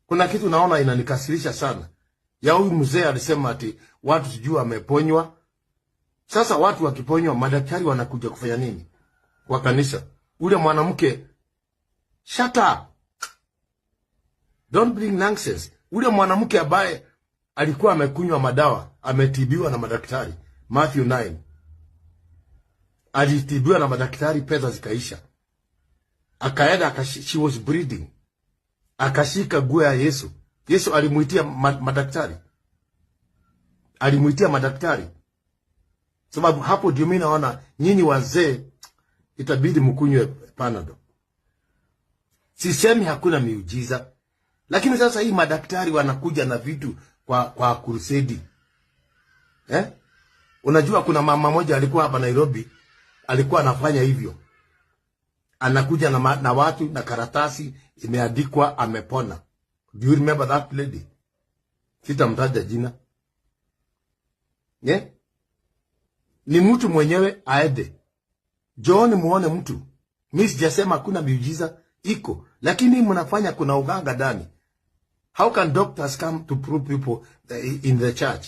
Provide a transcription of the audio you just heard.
Kuna kitu naona inanikasirisha sana ya huyu mzee alisema ati watu sijui wameponywa. Sasa watu wakiponywa, madaktari wanakuja kufanya nini kwa kanisa? Ule mwanamke, shut up, don't bring nonsense. Ule mwanamke ambaye alikuwa amekunywa madawa, ametibiwa na madaktari, Matthew 9, alitibiwa na madaktari, pesa zikaisha, akaenda she was bleeding, akashika nguo ya Yesu. Yesu alimuitia madaktari, alimuitia madaktari, sababu hapo ndio mimi naona nyinyi wazee itabidi mkunywe Panadol. Sisemi hakuna miujiza, lakini sasa hii madaktari wanakuja na vitu kwa crusade, eh? Unajua kuna mama moja alikuwa hapa Nairobi, alikuwa anafanya hivyo, anakuja na watu na karatasi imeandikwa amepona. Do you remember that lady? Sitamtaja jina. Yeah? Ni mtu mwenyewe aende. Njooni muone mtu. Mi sijasema hakuna miujiza, iko, lakini mnafanya kuna uganga ndani. How can doctors come to prove people in the church?